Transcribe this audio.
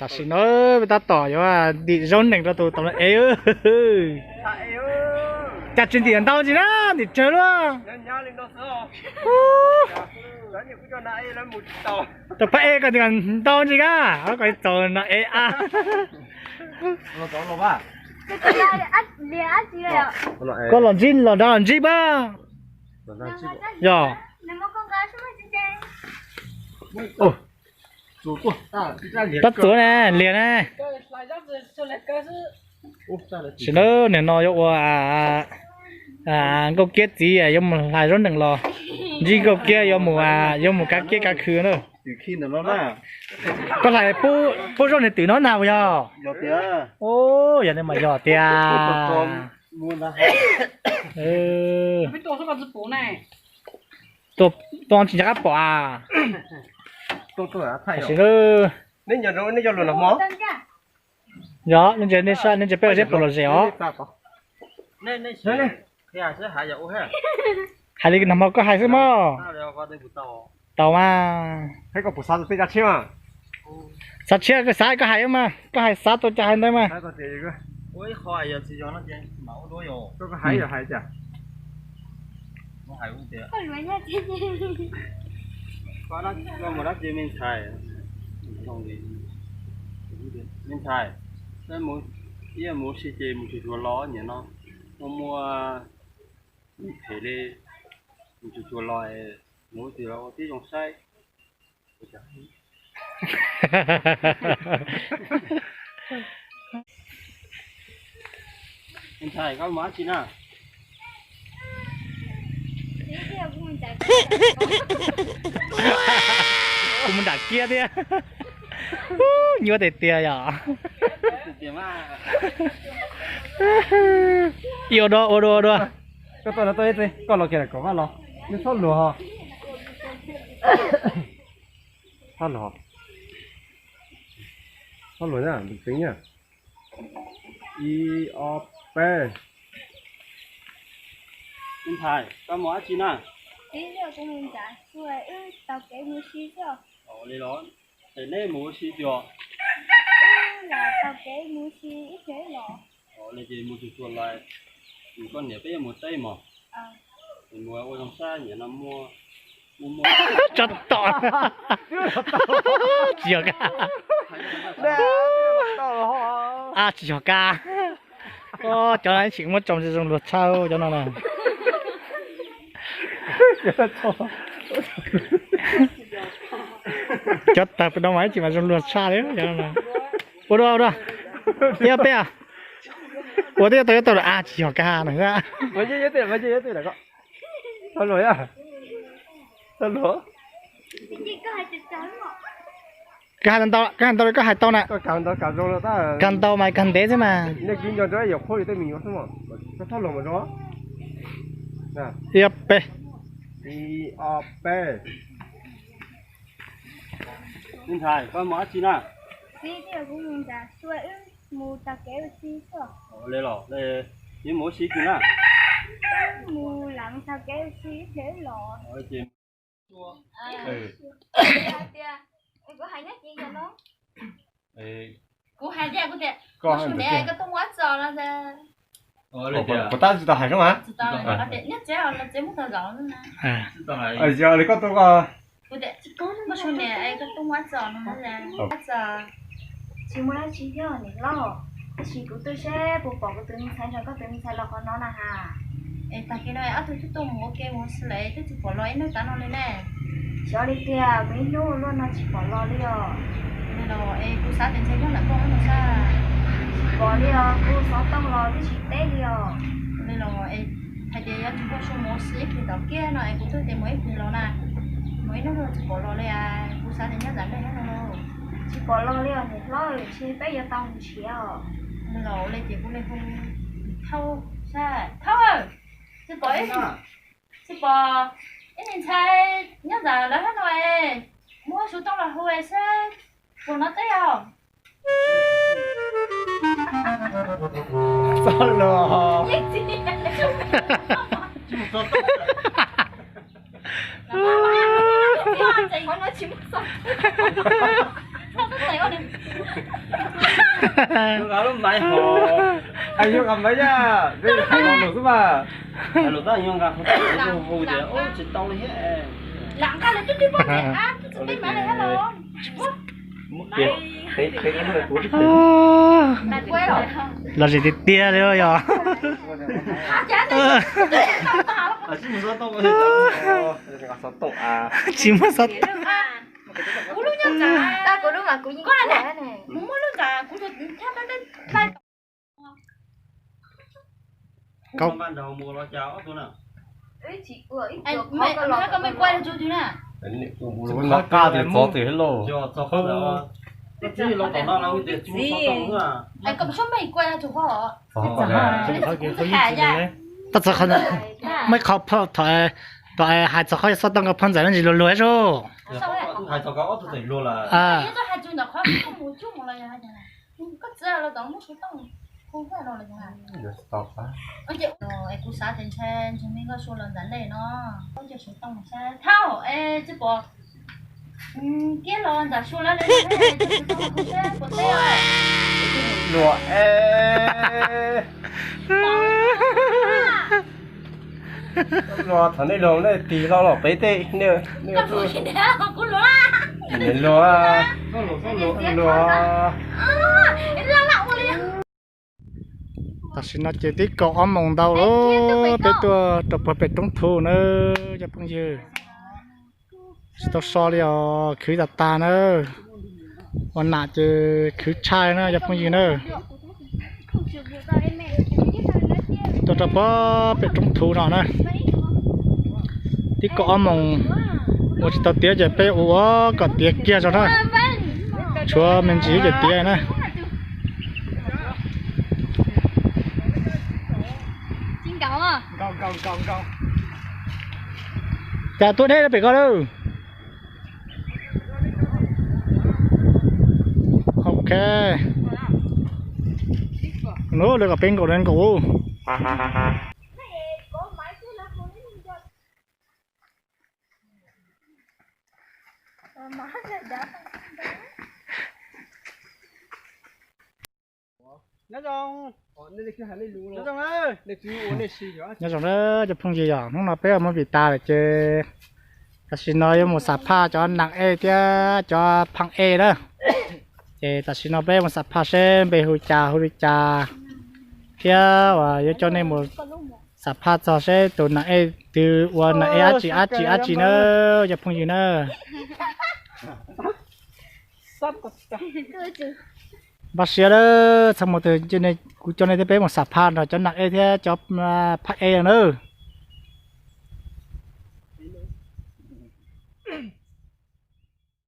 Tam sim no peb tab tom yuav ntim zaub nees rau tus tau no ev. Cas tsis ntim ntau ntsis na, ntim tsawg luaj. Tus pab ev koj ntau ntsis kab, koj txaus no ev a. Koj los ntsib los nrad los ntsib pab. Yog. Tab txuav na, liag na. Sim na, nim no yuav ua Nkauj Kiab txiv yuav mus hlais zaub nees los, ntsib Nkauj Kiab yuav mus, yuav mus kav kiab kav khw na. Koj hlais pub zaub nees twm no na puas yog? Yog nej mas yog tiag. Tua tsis nco qab pom a. Sim na. Yog, nej ntsia peb ua siab pem los zem os. Hais li nag hmo koj hais xwb mog. Tau mas. Xav tshiab koj xav koj hais mas, koj hais xav tau cas hais ntawd mas. Me ntxhais, ib mus ua si ces mus tsuag tsuag los, nim no muaj muaj phem li, mus tsuag tsuag los, mus ua twg los ua tib zoo saib. Me ntxhais, koj mus dab tsi na? Kuv mus nram kiab thiab. Nyuaj tiag tiag yom. Ua dua, ua dua, ua dua. Koj tuaj no tuaj ib txhij, koj los kiag kom Vaj los. Nej txhob luag ho. Txhob luag. Txhob luag na, tseev na. Ib, ob, peb. Me ntxhais, koj mus dab tsi na? Wb taug kev mus si xwb. Ua li los, es neb mus ua si tiag? Wb los taug kev mus si ib pliag los. Ua li ces mus tsuag tsuag los, koj niam peb yuav mus teb mog. Es mus ua zoo saib, nim no muaj muaj muaj. Tsob tom. Tsis yog kab. A, tsis yog kab. Cov no tseem muab tso zoo luag tshaj cov no na. Cov tawg pem no mas ib txhij mas zoo luag tshaj li cov no. Ua dua, ua dua. Ib ob peb a. Ua twb tau, ib tau lawm a, tsis yog kab na. Koj hais ntau, koj hais ntau, koj hais tau na. Kag ntau mas kag ntev xwb mas. Ib ob peb. Me ntxhais, koj mus dab tsi na? Wb mus taug kev ua si xwb. Ua li los, wb mus ua si twg na? Wb mus leev taug kev ua si ib pliag wb los. Kuv hais tias, kuv hais tias, koj tub muab txo no. Puas tab tsis tau hais koj mas? Nyob tsev los tsev muab tau zaum na. Li koj tub, koj tub muab txo no, txo. Tsis muaj dab tsi thiab niam hlob, tab sis kuv tuaj seb puas pom kuv tus me ntxhais nrog koj tus me ntxhais los qhov no na has. Es tag kis no ob tug twb tuaj mus ua ke mus si lawm twb tsis pom los ib hnub tav no li ne. Xyov li tiag, kuv ib hnub luaj no tsis pom los li os. Li los es kuv xav tias ntshe nyob ntawm koj no sab. Tsis pom li os, kuv xov tooj los twb tsis teb li os. Li los es hais tias yuav tsis pom su mus si ib pliag tom kiab no es kuv twb tias mus ib pliag los na. Mus ib hnub luaj tsis pom los li, kuv xav tias nyob ntawm nej no. Tsis pom los li os niam hlob, ntshe peb yuav tau mus nrhiav os. Li los li ces kuv li hu Thaub, Thaub, tsis pom, tsis pom ib niag ntxhais nyob ntawm lawv hab no es, muab su tooj los hu seb puas nov teb os. Txoj lus. Ai, yog qas maiv yaj, hais los lus xwb mas. Hais los tab yog nqa qhov hu tias tsis tau li thiab. Los zim tiag tiag li yog. Tsis muaj xov tooj. Qab twg txov twg lauj. Tab txog qhov muaj ib qho thaum hais txog qhov xov tooj nkaus phoj ntxawm no ntsis luag luag ib zaug. Kuv xav tias ntshe ntshe me nkauj sua los ntawm nej no, kuv cov sawv tooj saib thauj es tsis pom kiab los ntawm sua lawm li, sawv tooj kuv saib puas teb. Luag es luag, thaum nej luag nej tig los los peb tej nej luag, luag. Tam sim no ces twb kaum ob moos ntau lawm, peb tuaj rau puag pem roob thu na cov phooj ywg. Tsis tau so li os, khwv tas tag na. Ua nam ces khwv tshaj na cov phooj ywg na. Tuaj rau puag pem roob thu no na. Twb kaum ob moos, ua tsis tau tiav ces peb ua ua kom tiav kiag tso na. Tshuav me ntsis ces tiav na. Cas tuaj deb pem ko lawm. Ok. Lawv kom peb nkaum li nkaum. Nyob zoo na cov phooj ywg, yog hnub no peb muaj vim tas lawm ces tam sim no yuav mus xam phaj cov nam ej thiab cov phaaj ej na. Ces tam sim no peb mus xam phaj seb npe hu cas hu li cas thiab uas yuav coj nej mus xam phaj txog seb tus nam ej twg ua nam ej dab tsi dab tsi dab tsi na cov phooj ywg na. Npaj siab lawm, txog mus kuv coj nej thiab peb mus xam phaj nrog cov nam ej thiab cov phaaj ej na.